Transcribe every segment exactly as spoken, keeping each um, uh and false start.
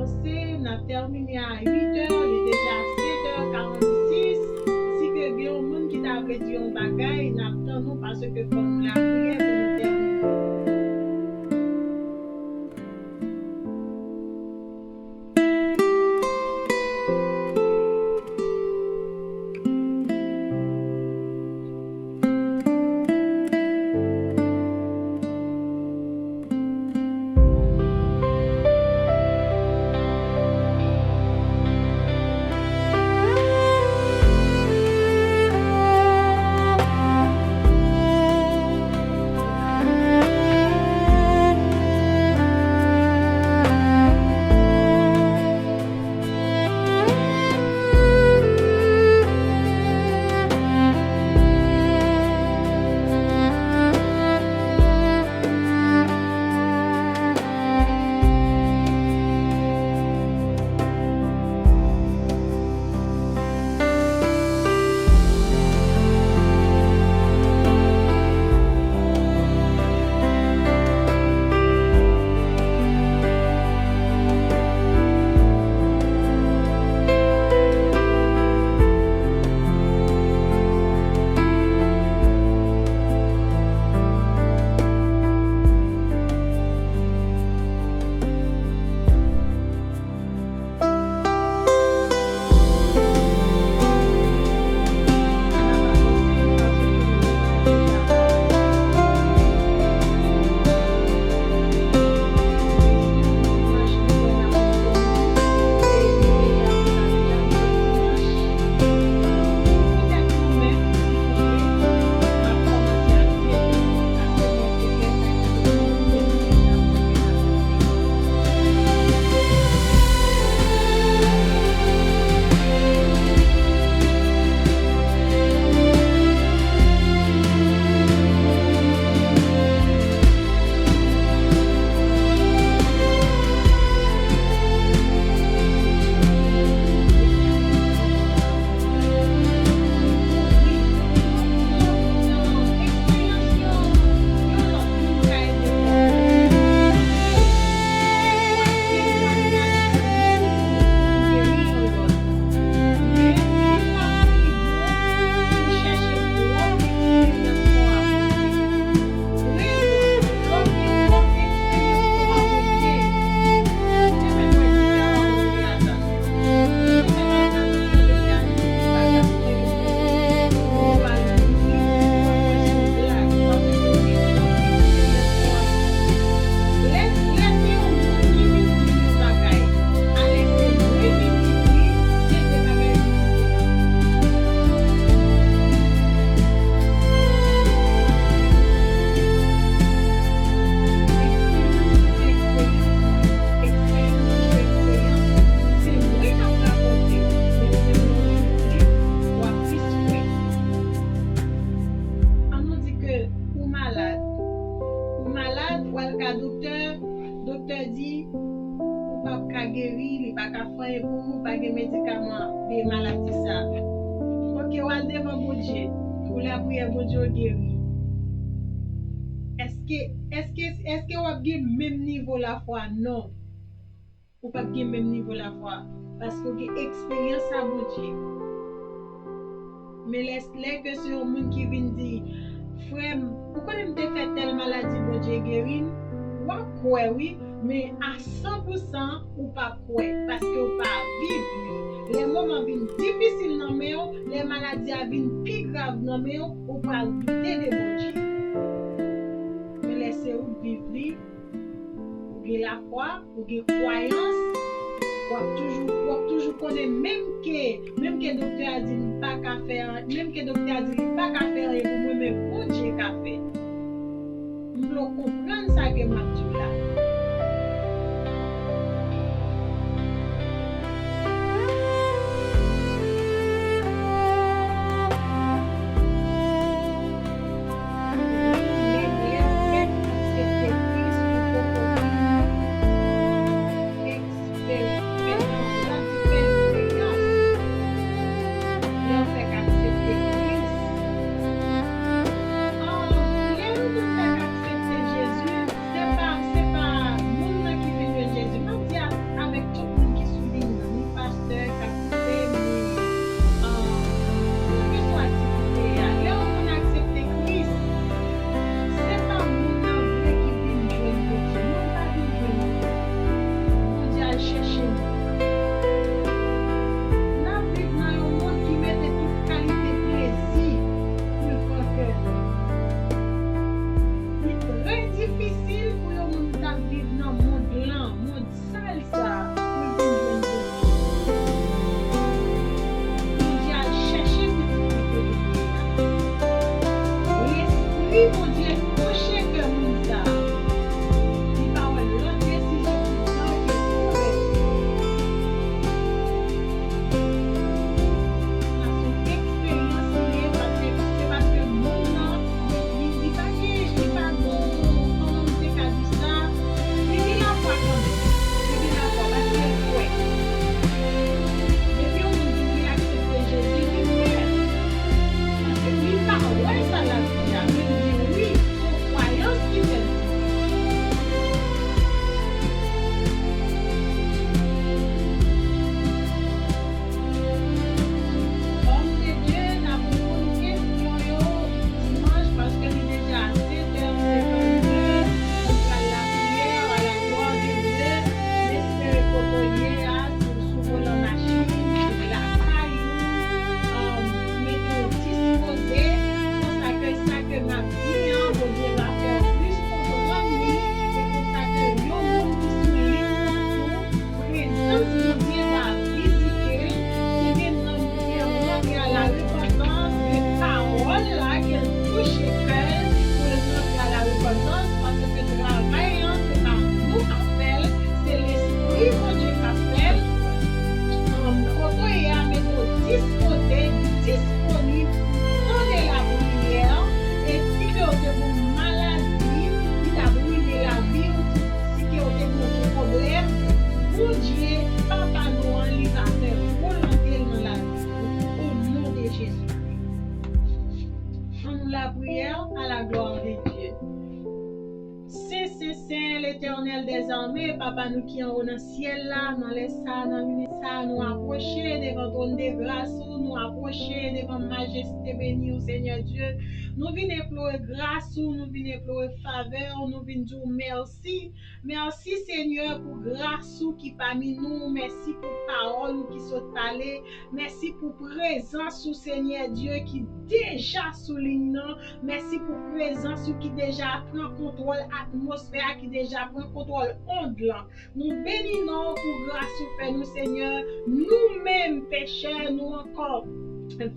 N ap tèmine a uit è, li deja sèt è karannsis. Si ke gen yon moun ki ta vle di yon bagay, n ap tann ou paske fò nou lapriyè pou nou tèmine. Ann nou di ke ou malad. Ou malad, ou al ka doktè, doktè di ou p ap ka geri, li pa ka fè anyen pou ou, pa gen medikaman de maladi sa. Oke, w al devan Bondye, ou lapriyè Bondye w geri. Èske, èske, èske w ap gen menm nivo lafwa? Non. Ou p ap gen menm nivo lafwa, paske w gen eksperyans a Bondye. Men lè, lè ke se yon moun ki vin di, frè m, ou konnen m te fè tèl maladi, Bondye geri m, w ap kwè wi, men a san pou san, ou pa kwè, paske w pa viv li. Lè moman vin difisil nan men w, lè maladi a vin pi grav nan men w, ou pral doute de Bondye. Men lè se ou k viv li, ou gen lafwa, ou gen kwayans, w ap toujou, w ap toujou konnen, menm ke, menm ke doktè a di m pa ka fè anyen, menm ke doktè a di li pa ka fè anyen pou mwen, men Bondye ka fè. M vle w konprann sa ke m ap di w la. Menm lè w fèk aksepte Kris, ou poko fin eksperyans, sa di fè eksperyans. Lè w fèk aksepte Kris, an, lè nou tout fèk aksepte Jezi, se pa, se pa, Bondye touche kè moun sa a. Li pa wè lòt desizyon ki byen ke pou rete. Sa se yon eksperyans li ye, paske se paske moun nan, li, li, li pa gen, li pa gen, kòman m te ka di sa, li gen lafwa kanmenm. Li gen lafwa paske l kwè. Depi yon moun di li aksepte Jezi, li kwè. Paske li pa wè sa l ap di a, men li di wi, se yon kwayans ki fè l di. Òm de Dye, n ap reponn kesyon yo dimanch, paske li deja sèt è senkannde. Nou pral lapriyè, à la gloire de Dieu. M espere kote w ye a, si w sou volan machin, si w lakay ou, um, mete w dispoze, konsa ke sa ke m ap di an, Bondye va fè w plis konprann li, e konsa ke yon moun ki sou liy nan tou, prezans Bondye va vizite l. Se gen nanm ki antre a la repantans, gen pawòl la ke l touche kè l pou l antre a la repantans, paske travay lan, se pa nou k ap fè l, se Lespri Bondye k ap fè l. Ann, kote w ye a, mete w dispoze, disponib, tande lapriyè, e si ke w te gon maladi ki t ap rine lavi w, si ke w te gon pwoblèm, Bondye, Papa nou an, li va fè volonte l nan lavi w, o non de Jezi. Ann nou lapriyè, à la gloire de Dieu. Sen, sen, sen, Letènèl dèzame, Papa nou ki anwo nan syèl la, nan lè sa, nan minit sa, nou apwoche devan twòn de gras ou, nou apwoche devan majeste beni ou, Senyè Dye. Nou vin enplore gras ou, nou vin enplore favè ou, nou vin di w mèsi. Mèsi, Senyè, pou gras ou ki pami nou. Mèsi pou pawòl ou ki sot pale. Mèsi pou prezans ou, Senyè Dye, ki deja sou liy nan. Mèsi pou prezans ou ki deja pran kontwòl atmosfè a, ki deja pran kontwòl ond lan. Nou beni non w pou gras ou fè nou, Senyè. Nou menm, pechè, nou ankò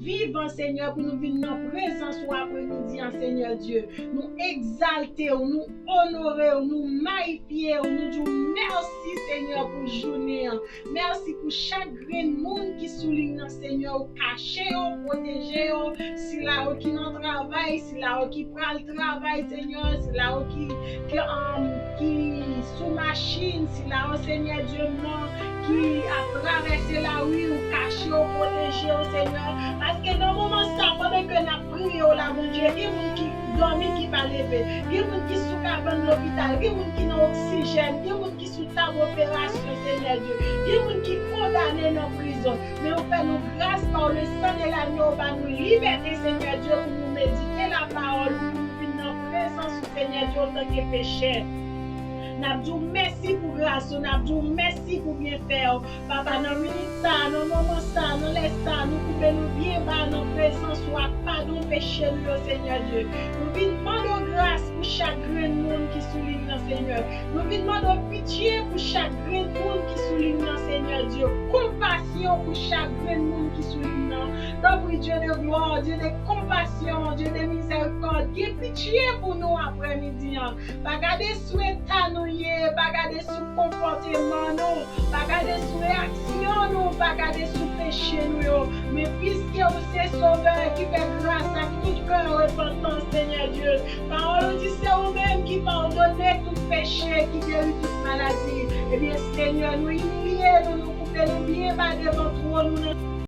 vivan, Senyè, pou nou vin nan prezans ou apremidi an, Senyè Dye. Nou egzalte w, nou onore w, nou mayifye w, nou di w mèsi, Senyè, pou jounen an. Mèsi pou chak grenn moun ki sou liy nan, Senyè, ou kache yo, pwoteje yo, sila yo ki nan travay, sila yo ki pral travay, Senyè, sila yo ki, ki, um, ki sou machin, sila yo, Senyè Dye m nan, ki ap travèse lari, ou kache yo, pwoteje yo, Senyè. Paske nan moman sa, pandan ke n ap priye w la, Bondye, gen moun ki dòmi, ki pa leve, gen moun ki sou kabann lopital, gen moun ki nan oksijèn, gen moun ki sou tab operasyon, Senyè Dye. Gen moun ki kondane nan prizon, men ou fè nou gras pa w, le sang de l'agneau ba nou libète, Senyè Dye, pou nou medite lapawòl ou, pou nou vin nan prezans ou, Senyè Dye, antanke pechè. N ap di w mèsi pou gras ou, n ap di w mèsi pou byenfè w. Papa, nan minit sa, nan moman sa, nan lè sa, nou koube nou byen ba nan prezans ou ak padon peche nou yo, Senyè Dye. Nou vin mande w gras pou chak grenn moun ki sou liy nan, Senyè. Nou vin mande w pitye pou chak grenn moun ki sou liy nan, Senyè Dye. Konpasyon pou chak grenn moun ki sou liy nan. Tanpri, Dye de glwa, Dye de konpasyon, Dye de mizèrikòd, gen pitye pou nou aprèmidi an. Pa gade sou eta nou ye, pa gade sou konpòteman nou, pa gade sou reyaksyon nou, pa gade sou peche nou yo. Men piske ou se Sovè ki fè gras ak tout kè repantan, Senyè Dye, pawòl ou di se ou menm ki padone tout peche, ki geri tout maladi. Ebyen, Senyè, nou imilye nou, nou koube nou byen ba devan twòn ou nan